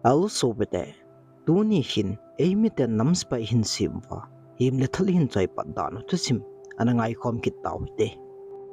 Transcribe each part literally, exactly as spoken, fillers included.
Alo sopite, tuni hin eimite nam sepai hin sem uva, hem le thal hin choi pat dan u thusim ana ngaikhom kit tau hite.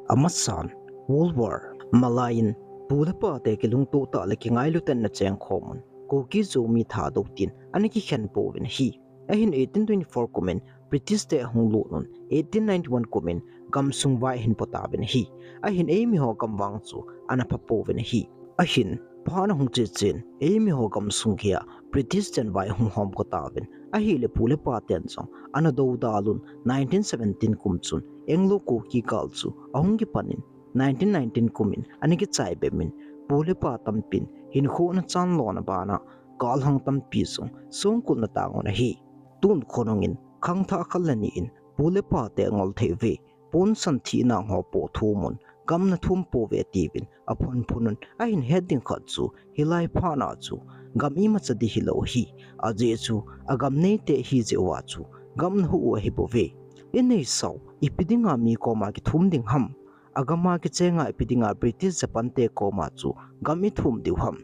Amasan, World War, malai in, pu le pate kilungto tah le kingailu tenna chengkhom un, Kuki Zomi Thadou tin ana kikhen pouvin ahi. Ahin eighteen twenty-four kumin British te ahung lut un, eighteen ninety-one kumin gamsung vai ahin po tauvin ahi. Ahin eimi ho gam vang chu ana pha pouvin ahi. Ahin phat ana hung che chen, eimi ho gamsung kia British ten vai ahung hom ko tauvin, ahile pu le pa ten jong ana dodal un, nineteen seventeen kum chun Anglo Kuki gal chu ahung kipan in, nineteen nineteen kumin ana kichai bep in, pu le pa tampin hinkho ana chan lona bana galhang tampi jong songkul na tang un ahi. Tun khonung in khangthah khat le ni in pu le pate angol thei uve, ponsan thih nang ho po thum un, gam na thum pouve tiuvin aphun phun un, ahin het ding khat chu hilai phat na chu gam imacha ding hilou ahi, ajeh chu agam neite ahi jeh uva chu gam na huh u ahi bouve. Inei sau, ipi dinga mi koma kithum ding ham? Agama kichenga ipi dinga British Japan te koma chu gam ithum diu ham?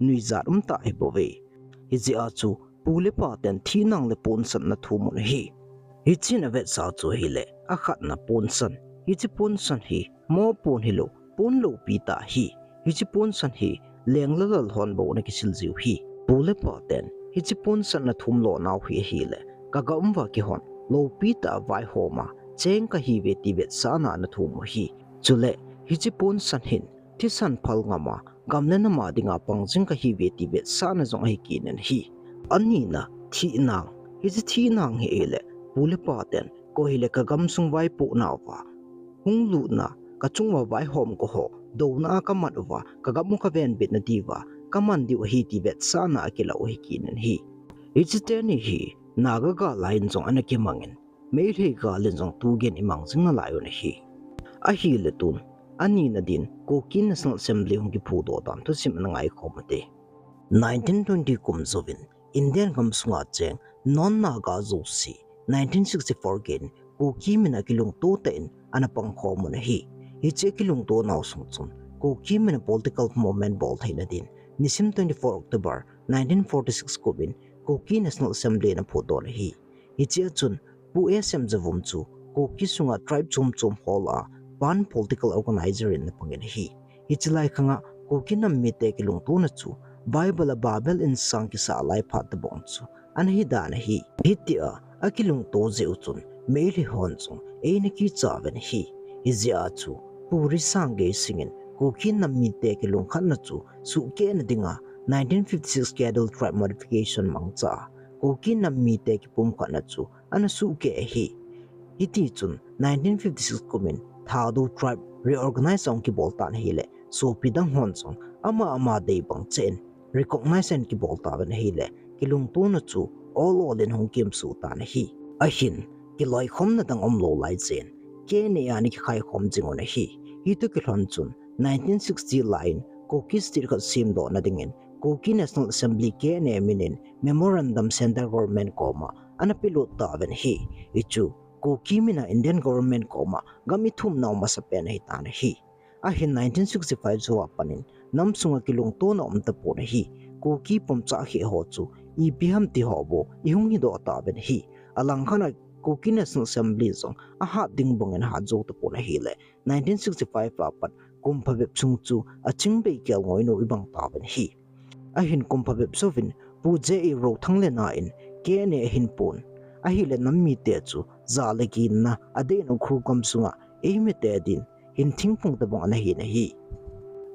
Nuijat um tah ahi bouve. Hijeh a chu pu le pa ten thih nang le ponsan na thum un ahi. Hiche a vetsah chu ahile, akhatna ponsan. Hiche ponsan hi mo pon hilou, pon loupi tah ahi. Hiche ponsan hi leng le lal hon bou ana kisil jiu ahi. Pu le pa ten hiche ponsan na thum lo nau hi ahile, ka gam uva kihon loupi tah a vaihom a cheng kahiuve ti vetsahna ana thum u ahi. Chule hiche ponsan hin thisan phal ngam a, gam le nam a dinga pang jing kahiuve ti vetsahna jong ahi kit in ahi. Anina, thih nang. Hiche thih nang hi ahile, pu le pa ten koi hile ka gamsung vaipoh nauva hung lutna, ka chung uva vaihom ko ho douna a ka mat uva, ka gam u ka venbit na diuva ka man diu ahi ti vetsahna akilah u ahi kit in ahi. Hiche teni hi Naga gal a in jong ana kimang in, Meitei gal in jong tu gei in imang jing nalai un ahi. Ahile tun, anina din Kuki National Assembly hung kiphudoh dan thusim ana ngaikhom u hite. Nineteen twenty kum jouvin Indian gamsunga cheng non Naga jouse, nineteen sixty-four gei in Kuki min a kilungto tah in ana pangkhom un ahi. Hiche akilungto nau sung chun Kuki min a political movement bol theina din nisim twenty-four October nineteen forty-six kumin Kuki National Assembly ana phudoh un ahi. Hiche a chun Pu S M Zavum chu Kuki sunga tribe chom chom ho lah a pan political organizer in ana pang in ahi. Hiche lai khanga Kuki nam mite kilungtona chu Bible a Babel insang kisa lai phat tabang chu ana hi dan ahi. Hitia akilungto jeh u chun Meitei hon jong eina kicha uvin ahi. Hijeh a chu Pu Risang Geising in Kuki nam mite kilungkhatna chu suhkeh na dinga nineteen fifty-six Schedule Tribe Modification mangcha a Kuki nam mite kipumkhatna chu ana suhkeh ahi. Hiti chun nineteen fifty-six kumin Thadou tribe reorganize ahung kibol tan ahile, sopi dang hon jong ama ama dei bang cheh in recognize ana kibol tauvin ahile, kilungtona chu ol ol in hung kimsuh tan ahi. Ahin kiloikhomna dang umlou lai cheh in K N A a ana kikhaikhom jing un ahi. Hitoh kilhon chun nineteen sixty lai in Kuki State khat semdohna dingin Kuki National Assembly, K N A min in memorandum Central Government koma ana pelut tauvin ahi. Hichu Kuki min a Indian Government koma gam ithumna u masapen ahitan ahi. Ahin nineteen sixty-five jou a pat in nam sunga kilungtona um tapon ahi. Kuki pumcha kheh ho chu ipi ham ti ho bou ihung hedoh tauvin ahi. Alangkhat a Kuki National Assembly jong ahat ding bangin ahat jou tapon ahile, nineteen sixty-five a pat kum phabep sung chu aching bei kel ngoinou ibang tauvin ahi. Ahin kum phabep jouvin Pu J A Rothang le na in K N A ahin pon. Ahile nam mite chu ja le ginna adei in Ukhrul gamsunga eimite din hin thingphung tabang ana hin ahi.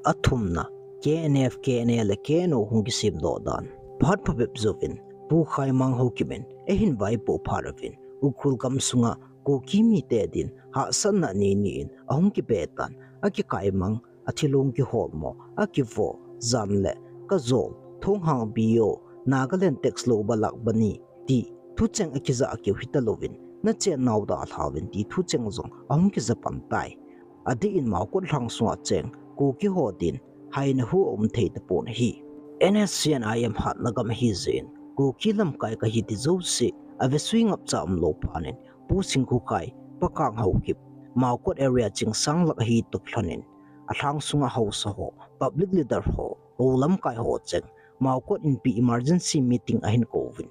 Athumna, K N F, K N A le K N O hung kisemdoh dan. Phat phabep jouvin Pu Khaimang Haokip in eihin vaipoh phat uvin Ukhrul gamsunga Kuki mite din hahsatna nei nei in ahung kipe tan, akikaimang, athilong kiholmo, akivo, jan le kajol, thonghang B O, Nagaland tax lou ba lak bani ti thucheng akija keu hitalouvin, nachen nau dalhauvin ti thucheng jong ahung kija pan tai. Adeh in Maokot lhang sunga cheng Kuki ho din haina hu aum thei tapon ahi. N S C N I M hatna gam ahi jeh in Kuki lamkai kahi ti jouse avesui ngapcha umlou phat in Pu Singkhukhai, Pakang Haokip, Maokot area Chingsang lak ahi toh kilhon in alhang sunga haosa ho, public leader ho, ho lamkai ho cheng Maokot Inpi emergency meeting ahin kouvin,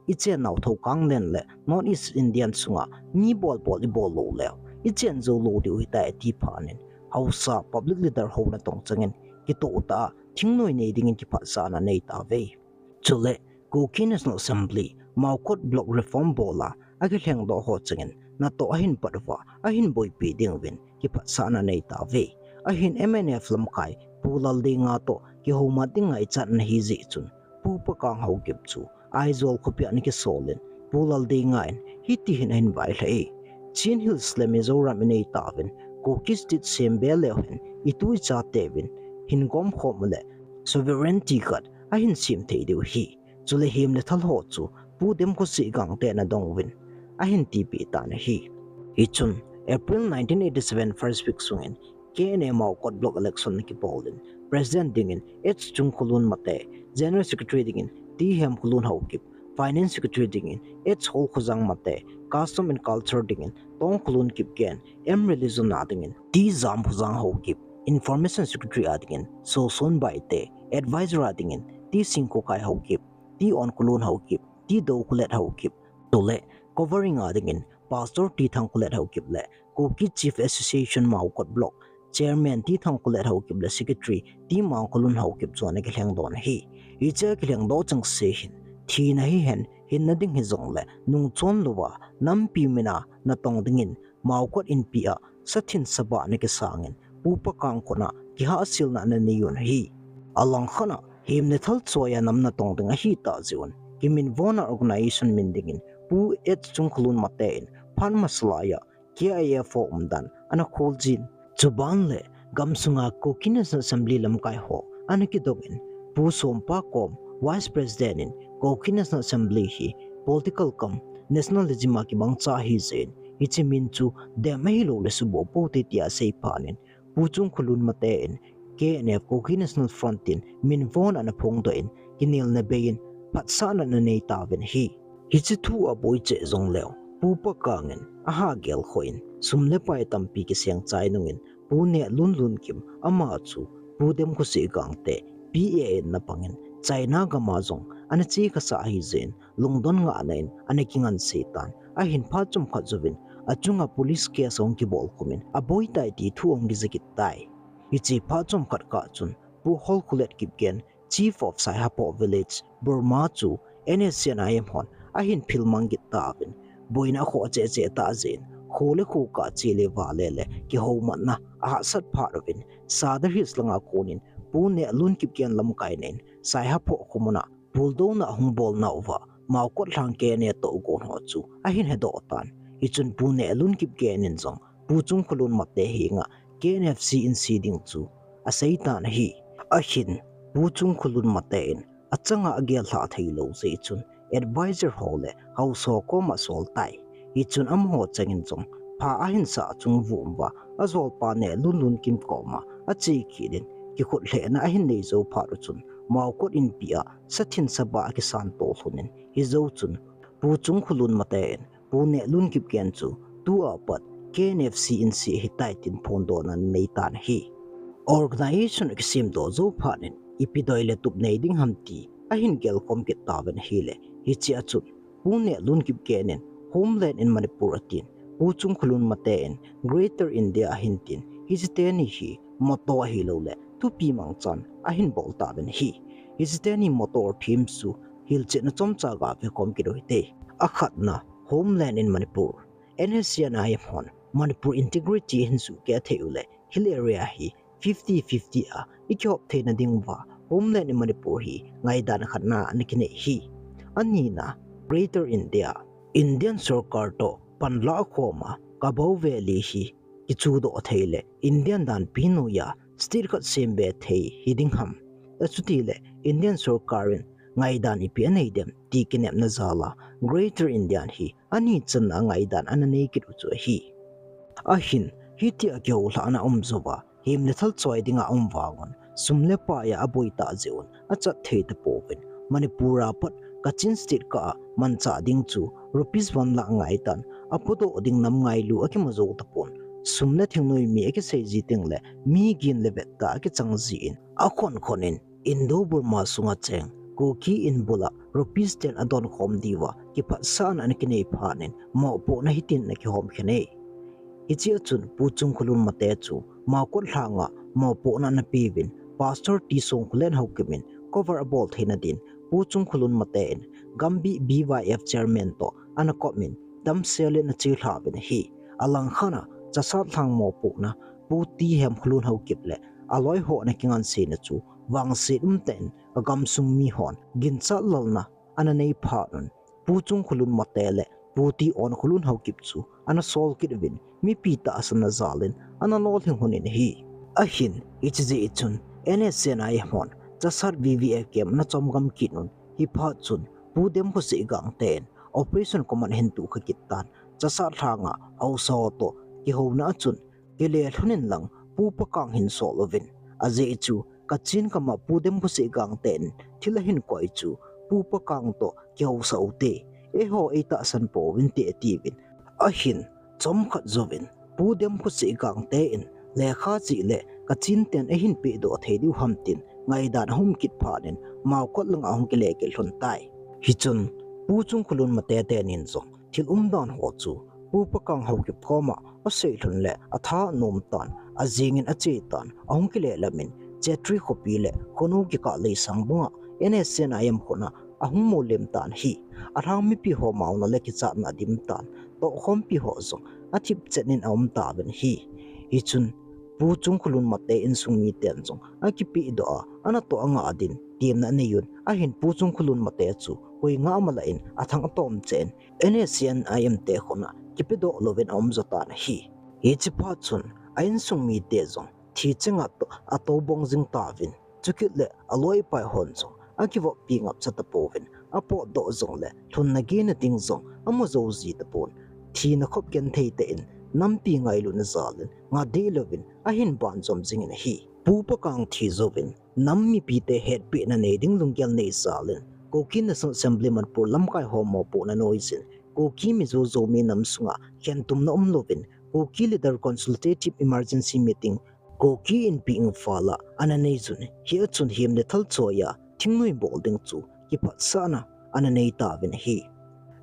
ichen nau thokang len le North East Indian sunga mi bolbol ibol lou leu, ichen jou lou diu ahitai ati phat in, haosa public leader ho natong changin kitoh tah a thingnoi nei dingin kiphatsahna anei tauve. Chule, Kuki National Assembly, Maokot Block reform bol a akilhengdoh ho changin natoh ahin pat uva ahin boipi diuvin kiphatsahna anei tauve. Ahin M N F lamkai Pu Laldenga toh kihoumat ding ngaichat ana hi jeh chun, Pu Pakang Haokip chu Aizawl khopia ana kisol in, Pu Laldenga in hiti hin ahin vailhah e: Chin Hills le Mizoram inei tauvin, Kuki State sem be leu hen itu ichateuvin hinkho khom le sovereignty khat ahin sem thei diu ahi. Chule hem le thal ho chu Pu Demkhosih Gangte ana dong uvin ahin tipeh tan ahi. Hichun, April nineteen eighty-seven first week sungin K N A Maokot Block election ana kibol in, President dingin H Chungkholun Mate, General Secretary dingin T Hemkholun Haokip, Finance Secretary dingin H Holkhojang Mate, Custom and Culture dingin Tongkholun Kipgen, M Religion a dingin T Jamkhojang Haokip, Information Secretary a dingin Soson Baite, Advisor a dingin T Singkhokai Haokip, T Onkholun Haokip, T Dokhulet Haokip, chule covering a dingin Pastor T Thangkholet Haokip le Kuki Chief Association Maokot Block Chairman T Thangkholet Haokip le Secretary T Mangkholun Haokip chu ana kilhengdoh ahi. Hiche akilhengdoh chengse hin, thina hihen, hinna ding hijongle nungchon louva nampi mina natong dingin Maokot Inpi a sathin sabah ana kisangin, Pu Pakang khut a kihahselna ana nei un ahi. Alangkhat a, hem le thal choi a nam natong ding ahitah jeh un, kiminvon a organization min dingin Pu H Chungkholun Mate in phat masa laiya K I F ho umdan ana khol jin. Chuban le, gamsunga Kuki National Assembly lamkai ho ana kidongin, Pu Sompa kom Vice President in Kuki National Assembly hi political cum nationalism a kimangcha ahijeh in, hiche min chu dem ahilou le suboh pou hite tia asei phat in, Pu Chungkholun Mate in K N F Kuki National Front tin minvon ana phongdoh in, kinelna bei in phatsahna ana nei tauvin ahi. Hiche thu aboi cheh jongleu, Pu Pakang in aha gelkhoh in, sum le pai tampi kiseng chai nungin, Pu Nehlun Lunkim ama chu Pu Demkhosih Gangte P A in ana pangin, China gam a jong ana che khasah ahijeh in, lungdon ngahna in ana kingansei tan, ahin phat chomkhat jouvin achunga police case ahung kibol khum in, aboi tai ti thu ahung kija kit tai. Hiche phat chomkhat kah chun Pu Holkholet Kipgen, Chief of Saihaphoh Village, Burma chu N S C N I M hon ahin philmang kit tauvin, boina akhoh cheh cheh tah jeh in, kho le kho kah che le vale le kihoumatna ahahsat phat uvin, Sadar Hills langa konin Pu Nehlun Kipgen lamkaina in Saihaphoh khomun a buldouna ahung bolna uva, Maokot lhang K N A tohgon ho chu ahin hedoh tan. Hichun Pu Nehlun Kipgen in jong Pu Chungkholun Mate henga K N F C in se ding chu asei tan ahi. Ahin, Pu Chungkholun Mate in achanga agel lhah theilou jeh chun, advisor ho le haosa ho koma asol tai. Hichun amaho chengin jong pha ahin sah chung vum uva, ajolpa Nehlun Lunkim koma ache kit in, kikhut lhehna ahin nei jou phat uchun, Maokot Inpi a sathin sabah akisan to lhon in, hijou chun Pu Chungkholun Mate in Pu Nehlun Kipgen chu tua pat K N F C in se ahitai tin phondohna anei tan ahi. Organization akisemdoh jou phat in ipi doi le tup nei ding ham ti ahin gelkhom kit tauvin ahile, hiche a chun Pu Nehlun Kipgen in Homeland in Manipur atin, Pu Chungkholun Mate in Greater India ahin tin, hiche teni hi motto ahilou le thupi mangchan ahin bol tauvin ahi. Hiche teni motto theme chu hilchetna chomcha gave khom kit u hite. Akhatna, Homeland in Manipur. N S C N I M hon Manipur integrity ahin suhkeh thei u le hill area hi fifty fifty a ikihop theina ding uva Homeland in Manipur hi ngaidan khatna ana kinei ahi. Anina, Greater India. Indian sorkar toh panlah khoma Kabaw Valley hi kichudoh thei le Indian danpi noiya state khat sem be thei hiding ham, achutile Indian sorkar in ngaidan ipi anei dem ti kinepna jal a Greater India hi ani channa ngaidan ana nei kit u chu ahi. Ahin, hitia kihoulhahna aum jouva, hem le thal choi dinga aum vangun, sum le pai a aboi tah jeh un achat thei tapouvin, Manipur a pat Kachin State kah a manchah ding chu rupees one lakh ngaidan, apodoh ding nam ngailu akimu jou tapon, sum le thingnoi mi akisei ji teng le mi gin le vet tah akichang jin, akhon khon in Indo-Burma sunga cheng Kuki in bula rupees ten adon khom diuva kiphatsahna ana kinei phat in mopohna hitin ana kihom khen e. Hichea chun Pu Chungkholun Mate chu Mawkot lhanga mopohna ana peuvin, Pastor T Songkhulen Haokip in cover abol theina din Pu Chungkholun Mate in Gambih B Y F chairman toh ana kop in damsel in ana chelha uvin ahi. Alangkhat a Chasat lhang mopohna Pu T Hemkholun Haokip le aloi ho ana kingansena chu vangset umtah in agamsung mihon ginchat lalna ana nei phat un, Pu Chungkholun Mate le Pu T Onkholun Haokip chu ana sol kit uvin, mipi tahsanna jal in ana lolhing lhon in ahi. Ahin, hiche jeh chun N S C N I M hon Chasat V V F camp ana chomgam kit un, hiphat chun Pu Demkhosih Gangte in Operation Command ahin tukha kit tan, Chasat lhanga haosa ho toh kihouna a chun kile lhon in lang Pu Pakang hin sol uvin, ajeh chu Kachin gama Pu Demkhosih Gangte in thil ahin koi chu Pu Pakang toh kihaosah ute, eiho eitahsan pouvin te atiuvin. Ahin, chomkhat jouvin Pu Demkhosih Gangte in lekha chih le Kachin ten eihin pehdoh thei diu ham tin ngaidan ahum kit phat in Mawkot langa ahung kile kit lhon tai. Hichun Pu Chungkholun Mate teni in jong thil umdan ho chu Pu Pakang Haokip koma asei lhon le atha anom tan, ajing in ache tan, ahung kile lam in Chetri khopi le Khonou kikah Leisang bunga N S C N I M hon a ahung molem tan ahi. Alhang mipi ho mauna le kichatna adim tan, tohkhompi ho jong athip chet in aum tauvin ahi. Hichun Pu Chungkholun Mate insung miten jong akipehdoh a, anatoh angah din temna anei un, ahin Pu Chungkholun Mate chu koi ngah mala in athang atom cheh in N S C N I M te khut a kipedoh louvin aum jo tan ahi. Hiche phat chun a insung mite jong thi chenga toh atoubong jing tauvin, chukit le aloi apai hon jong akivoppi ngapcha tapouvin, apotdoh jongle lhunna gena ding jong amu jou ji tapon, thina khop genthei tah in nampi ngailutna jal in ngah deh louvin ahin banjom jing in ahi. Pu Pakang thi jouvin nam mipite hetpehna nei ding lunggel nei jal in Kuki National Assembly Manipur lamkai ho mopohna noijin Kuki Mizo Zomi nam sunga khentumna umlouvin Kuki Leader Consultative Emergency Meeting Kuki Inpi Imphal a ana nei jun, hia chun him le thal choi a thingnoi bol ding chu kiphatsahna ana nei tauvin ahi.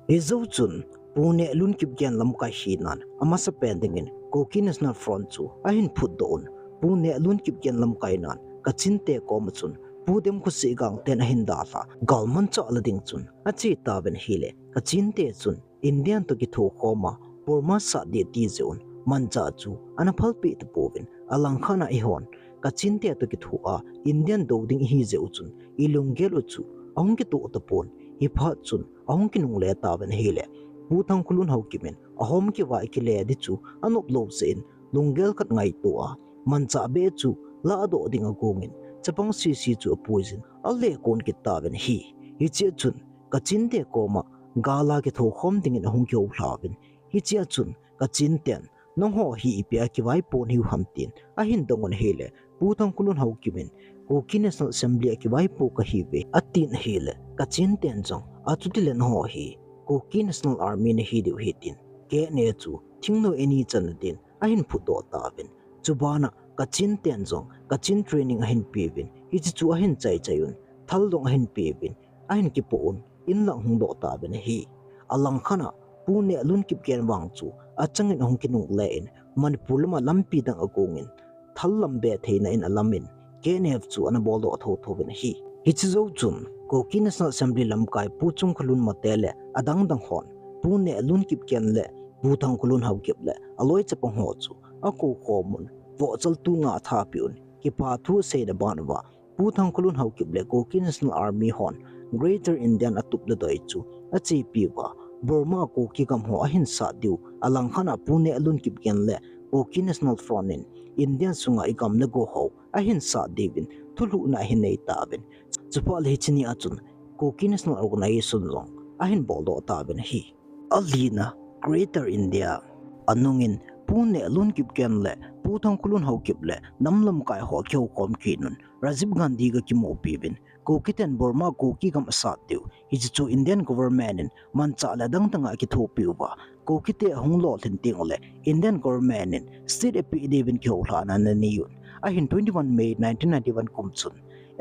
Hijou chun Pu Nehlun Kipgen lamkai hinan amasapen dingin Kuki National Front chu ahin phutdoh un, Pu Nehlun Kipgen lamkai nan Kachinte koma chun Pu Demkhosih Gangten ahin dalha galmanchah la ding chun ache tauvin ahile, Kachinte chun Indian toh kithokhom a Burma sat ding ati jeh un manchah chu ana phalpeh tapouvin, alangkhat a eihon Kachinte toh kitho a Indian dou ding ihi jeh u chun ilunggel u chu ahung kitoh tapon, hiphat chun ahung kinungle tauvin ahile, Pu Thangkholun Haokip in ahom kivah kile ding chu anop lou jeh in lunggel khat ngaito a manchah beh chu lahdoh ding agong in chapang sese chu apuijin alekon kit tauvin ahi. Hichea chun Kachinte koma gal a kithokhom dingin ahung kihoulha uvin, hichea chun Kachinten nangho hi ipi a kivaipo nahiu ham tin ahin dong un ahile, Pu Thangkholun Haokip in Kuki National Assembly a kivaipo kahiuve atin ahile, Kachinten jong achutile nangho hi Kuki National Army nahi diu ahi tin, K N A chu thingnoi ani channa din ahin phutdoh tauvin, chubana Kachinten jong Kachin training ahin peuvin, hiche chu ahin chaichai un, thal jong ahin peuvin, ahin kipoh un, inlang hungdoh tauvin ahi. Alangkhat a Pu Nehlun Kipgen vang chu achangin ahung kinungle in, Manipur lama lampi dang agong in, thal lam be theina in alamin, K N F chu ana boldoh thotho uvin ahi. Hiche jou chun Kuki National Assembly lamkai Pu Chungkholun Mate le adangdang hon Pu Nehlun Kipgen le Pu Thangkholun Haokip le aloi chapang ho chu akoukhom un, vohchaltu nga athapeh un, kipathu aseina ban uva Pu Thangkholun Haokip le Kuki National Army hon Greater Indian atup le doi chu achepi uva, Burma a Kuki gam ho ahin sat diu, alangkhat a Pu Nehlun Kipgen le Kuki National Front in Indian sunga igam le go ho ahin sat diuvin thulhuhna ahin nei tauvin, chuphat le hiche ni a chun Kuki National Organization jong ahin boldoh tauvin ahi. Alina, Greater India. Anungin Pu Nehlun Kipgen le Pu Thangkholun Haokip le nam lamkai ho kihoukhom kit un, Rajiv Gandhi ga kimupi uvin, Kukiten Burma Kuki gam asat diu, hiche chu Indian government in manchah le adangdang a akithopi uva, Kukite ahung lolhin teng ule Indian government in state apeh diuvin kihoulhahna ana nei un. Ahin twenty-one May nineteen ninety-one kum chun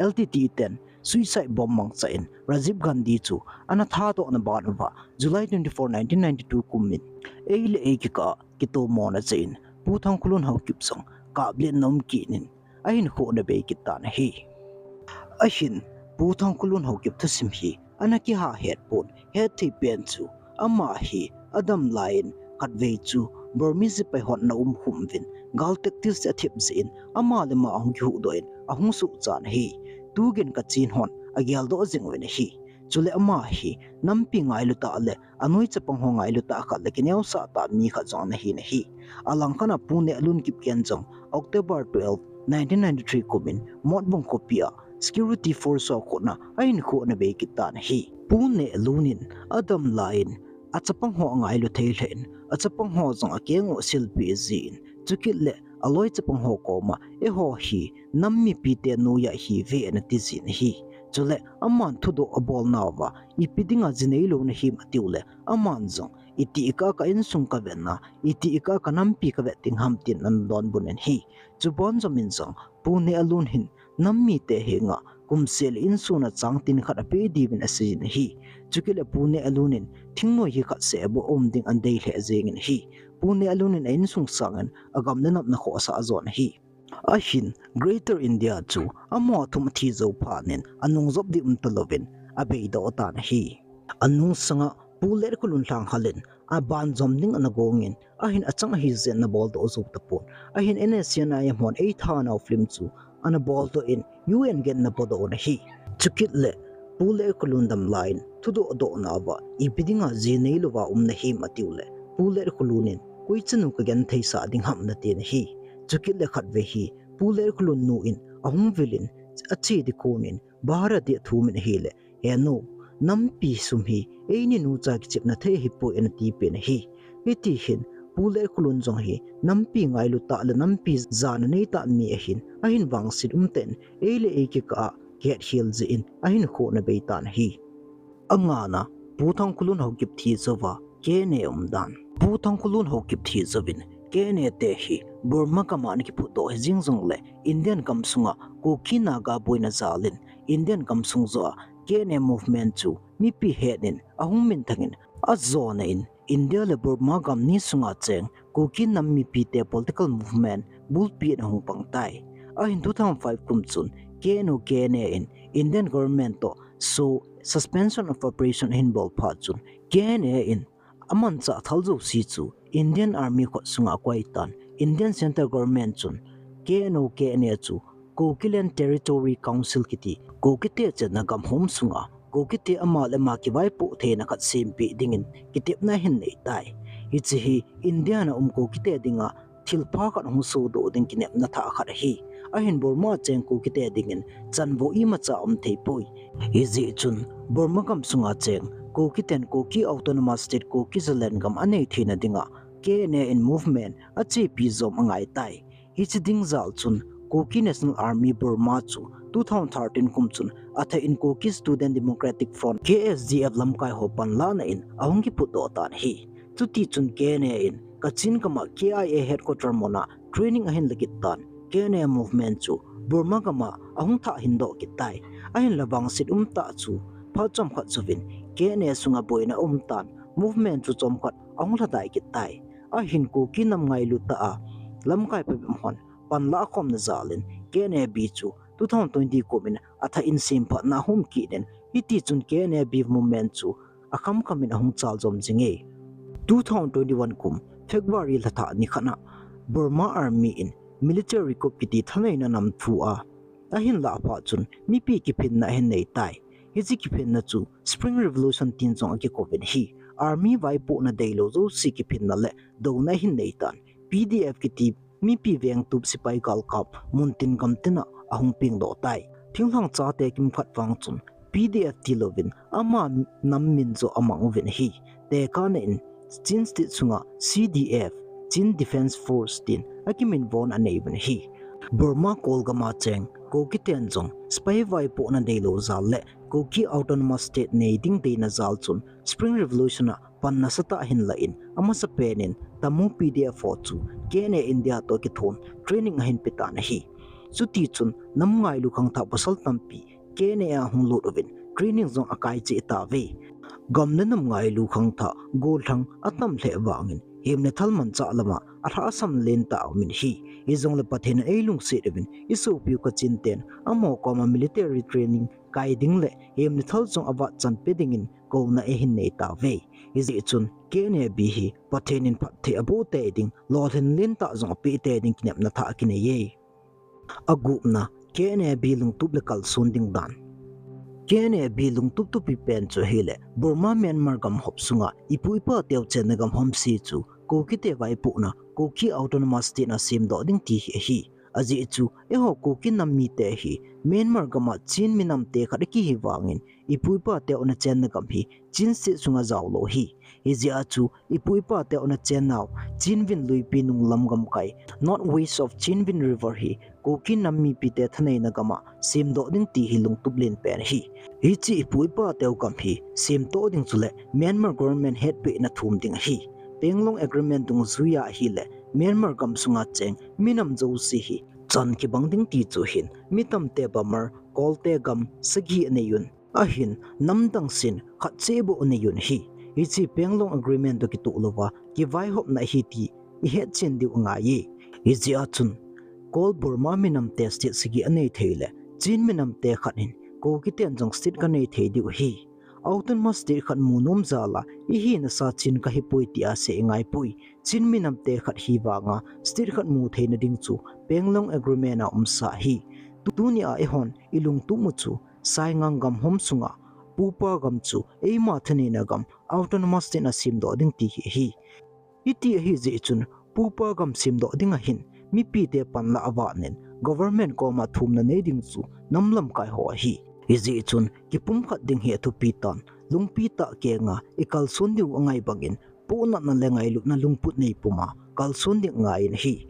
L T T ten suicide bomb mangcha in Rajiv Gandhi chu ana thadohna ban uva July twenty-four, nineteen ninety-two kum in ei le ei kikah a kitomona cheh in Pu Thangkhulun Haokip jong kaplen nom kit in ahin khohna bei kit tan ahi. Ahin Pu Thangkhulun Haokip thusim hi ana kiha het pon, hetthei pen chu ama hi adam lai in khatvei chu Burmese sepai hon ana umkhum uvin, gal tactics athep jeh in ama le ama ahung kihuhdoh in ahung suhchan ahi. Tugen Kachin hon ageldoh jing uvin ahi. Chule ama hi nampi ngailu tah le anoi chapang ho ngailu tah khat le kineosah tah mi khat jong ana hin ahi. Alangkhat a Pu Nehlun Kipgen jong October twelve, nineteen ninety-three kum in Motbung khopi a security force ho khut a ahin khohna bei kit tan ahi. Pu Nehlun in adam lai in achapang ho angailu thei lheh in, achapang ho jong akeng u asilpeh jin, chukit le aloi chapang ho koma, eiho hi nam mipite noiya ihiuve ana ti jin ahi. Chule aman thudoh abolnauva, ipi dinga ji neilou nahim atiu le, aman jong, itih kah a ka insung kavet na, itih kah a ka nampi kavet ding ham tin ana donbut in ahi. Chubon jom in jong, Pu Nehlun hin nam mite henga kum seh le insung a chang tin khat apeh diuvin asei in ahi. Chukit le Pu Nehlun in thingnoi hi khat seh bou um ding ana dei lheh jeng in ahi. Pu Nehlun in a insung sangin agam le nam ana khohsah jon ahi. Ahin Greater India chu amaho thum athi jou phat in anung jop ding um talouvin abeidoh tan ahi. Anung sanga Pu Letkholun Lhanghal in aban jom ding ana gong in, ahin achang ahi jeh in ana boldoh jou tapon. Ahin N S C N I M hon Eitha Nau film chu ana boldoh in U N gate ana podoh un ahi. Chukit le Pu Letkholun dam lai in thudoh dohnauva ipi dinga ji neilouva um nahim atiu le, Pu Letkholun in koi chanu kagentheisah ding ham ana tin ahi. Chukit le khatvei hi Pu Letkholun nu in ahung vil in ache ding kon in bahar a athum in ahile, he nu, nampi sum hi eini nucha kichepna thei ahipoi ana tipeh in ahi. Hiti hin Pu Letkholun jong hi nampi ngailu tah le nampi jana nei tah mi ahin, ahin vangset umtah in ei le ei kikah a kihetkhel jeh in ahin khohna bei tan ahi. Angana, Pu Thangkhulun Haokip thi jouva K N A umdan. Pu Thangkhulun Haokip thi jouvin K N A te hi Burma gam a ana kiphutdoh hijing jongle, Indian gamsunga Kuki Naga boina jal in Indian gamsung joh a K N A movement chu mipi het in ahung minthang in ajona in, India le Burma gam ni sunga cheng Kuki nam mipite political movement bulpi in ahung pang tai. Ahin two thousand five kum chun K N O K N A in Indian government toh so suspension of operation ahin bol phat chun K N A in amanchah thal jouse chu Indian Army khut sunga akoi tan, Indian Central Government chun K N O K N A chu Kukiland Territory Council kiti Kukite chenna gam hom sunga Kukite ama le ama kivaipoh theina khat sempeh dingin kitepna ahin nei tai. Hiche hi India a um Kukite dinga thilpha khat hung sodoh ding kinepna thah khat ahi. Ahin Burma cheng Kukite dingin chanvo imacha um theipoi. Hijeh chun Burma gamsunga cheng Kukiten Kuki Autonomous State Kuki Zaland gam anei theina dinga K N A in movement achepi jom angai tai. Hiche ding jal chun Kuki National Army Burma chu two thousand thirteen kum chun athah in Kuki Student Democratic Front, K S D F lamkai ho panlahna in ahung kiphutdoh tan ahi. Chuti chun K N A in Kachin gam a K I A headquarter mun a training ahin la kit tan, K N A movement chu Burma gam a ahung thah hin doh kit tai. Ahinla vangset umtah chu phat chomkhat jouvin K N A sunga boina aum tan, movement chu chomkhat ahung lhadai kit tai. Ahin Kuki nam ngailu tah a lamkai phabep hon panlah khomna jal in K N A B chu two thousand twenty kum in athah in semphatna ahung um kit in, hiti chun K N A B movement chu akhamkham in ahung chaljom jing e. Two thousand twenty-one kum February lha thah ni khat a Burma Army in military coup kiti thaneina nam thu a ahin lah phat chun mipi kiphinna ahin nei tai. Hiche kiphinna chu Spring Revolution tin jong akikouvin ahi. Army vaipohna deilou jouse kiphinna le douna ahin nei tan. P D F kiti mipi vengtup sepai galkap muntin gamtin a ahung pengdoh tai. Thinglhang chate kimkhat vang chun P D F tilouvin ama nam min joh amang uvin ahi. Tekahna in Chin State sunga C D F, Chin Defence Force tin akiminvon anei uvin ahi. Burma kolgam a cheng Kukiten jong sepai vaipohna deilou jal le Kuki Autonomous State nei ding deina jal chun Spring Revolution a pan nasatah ahin la in, amasapen in Tamu P D F ho chu K N A India toh kithon training ahin pe tan ahi. Chuti chun nam ngailu khangthah pasal tampi K N A a hung lut uvin training jong akai cheh tauve. Gam le nam ngailu khangthah gollhang atam lheh vangin hem le thal manchah lama alhahsam lentah aumin ahi. Hijongle Pathen in eilungset uvin isopiu Kachin ten amaho koma military training kai ding le hem le thal jong avat chan pe dingin kouna eihin nei tauve. Hijeh chun K N A B hi Pathen in phatthei aboh tei ding, lolhin lentah jong apeh tei ding kinepna thah akinei e. Agupna, K N A B lungtup le kalson ding dan. K N A B lungtup tupi pen chu ahile Burma Myanmar gam hop sunga ipu ipa teu chenna gam homse chu Kuki te vaipohna Kuki Autonomous State a semdoh ding ti hi ahi. Ajeh chu eiho Kuki nam mite hi Myanmar gama Chin minamte khat akihi vangin ipu ipa teu ana chenna gam hi Chin State sunga jaolou ahi. Hijeh a chu ipu ipa teu ana chennau Chinwin luipi nunglam gamkai, North West of Chinwin River hi Kuki nam mipite thaneina gama semdoh ding ti hi lungtup len pen ahi. Hiche ipu ipa teu gam hi semtoh ding chule Myanmar government hetpeh na thum ding ahi. Panglong Agreement dungjuiya ahile Myanmar gam sunga cheng minam jouse hi chan kibang ding ti chu ahin, mi tamte Bamar, Kolte gam sagi anei un. Ahin, namdang sin khat cheh bou anei un ahi. Hiche Panglong Agreement toh kitoh louva kivaihopna ahi ti ihet chen diu angai e. Hijeh a chun Kol Burma minamte state sagi anei thei le Chin minamte khat hin Kuki ten jong state kanei thei diu ahi. Autonomous state khat mu nom jal a ihina sa Chin kahipoi tia sei angaipoi. Chin minamte khat hi vanga state khat mu theina ding chu Panglong Agreement a umsa ahi. Tunia eihon ilungtup u chu Saingang gam hom sunga pupa gam chu eima thaneina gam Autonomous State a semdoh ding ti hi ahi. Hiti ahijeh chun pupa gam semdoh ding ahin mipite panla avat in government koma thumna nei ding chu nam lamkai ho ahi. Hijeh chun kipumkhat ding hi athupi tan, lungpi tah kenga ikalson diu angai bangin pohnatna le ngailutna lungput nei puma kalson ding angaiyin ahi.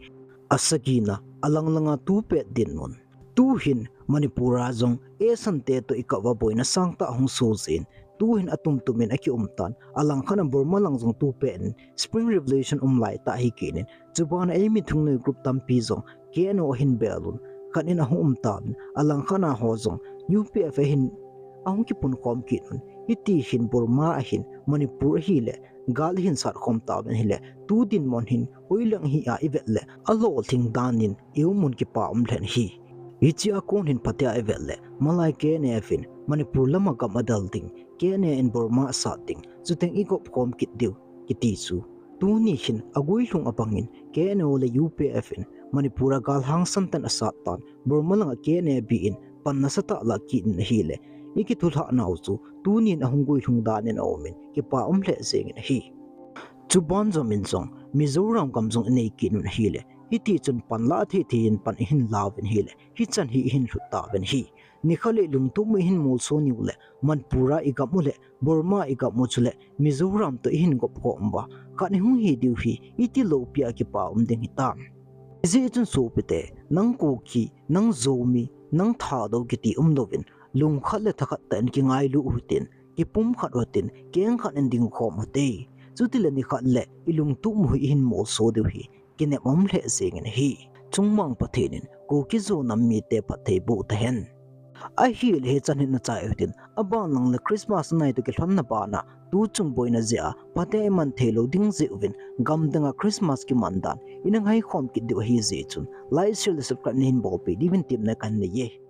Asagina, alanglanga tu pet dinmun. Tuhin Manipur a jong eisante toh ikah uva boina sangtah hung soh jin, tuhin atumtumin akium tan, alangkhat a Burma lang jong tu pet in Spring Revolution um laitah ahi kit in, chubana eimi thungnoi group tampi jong K N O ahin bel un, khat in ahung um tauvin, alangkhat a ho jong U P F ahin ahung kipunkhom kit un, hiti hin Burma ahin Manipur ahile gal ahin satkhom tauvin ahile, tu dinmun hin hoilang hia ivet le alolhing danin ium un kipa um lheh in ahi. Hichea kon hin phatea ivet le malai K N F in Manipur lama gam adel ding, K N A in Burma asat ding, chuteng igop khom kit diu kiti chu tuni hin aguilhung abangin K N O le U P F in Manipur a gal hangsan tah in asat tan, Burma langa K N A B in pan nasatah lah kit in ahile, ikithulhah nau chu tunin ahung guilhung danin aumin kipa um lheh jengin ahi. Chuban jomin jong Mizoram gam jong inei kit un ahile, hiti chun pan lah thei thei in pan ihin lauvin ahile, hichan hi ihin lhut tauvin ahi. Nikhat le ilungtup u ihin molso niu le Manipur a igam u le Burma igam u chule Mizoram toh ihin gop khom uva, khat ihung hi diu hi iti loupia kipa um ding hitam. Hijeh chun sopite, nang Kuki, nang Zomi, nang Thadou kiti umlouvin, lungkhat le thakhat tah in kingailu uhitin, kipumkhat uhitin, kengkhat in dingkhom uhite. Chutile nikhat le ilungtup u hi ihin molso diu hi kinep um lheh jengin ahi. Chungmang Pathen in Kuki Zo nam mite phatthei boh tahen. Ahile hichan hin nachai uhitin, aban lang le Christmas anai toh kilhonna bana tuchung boina jeh a phatea iman theilou ding jeh uvin, gamdanga Christmas kiman dan ina ngaikhom kit diu ahijeh chun like, share le subscribe nahin bolpeh diuvin temna kahin nei e.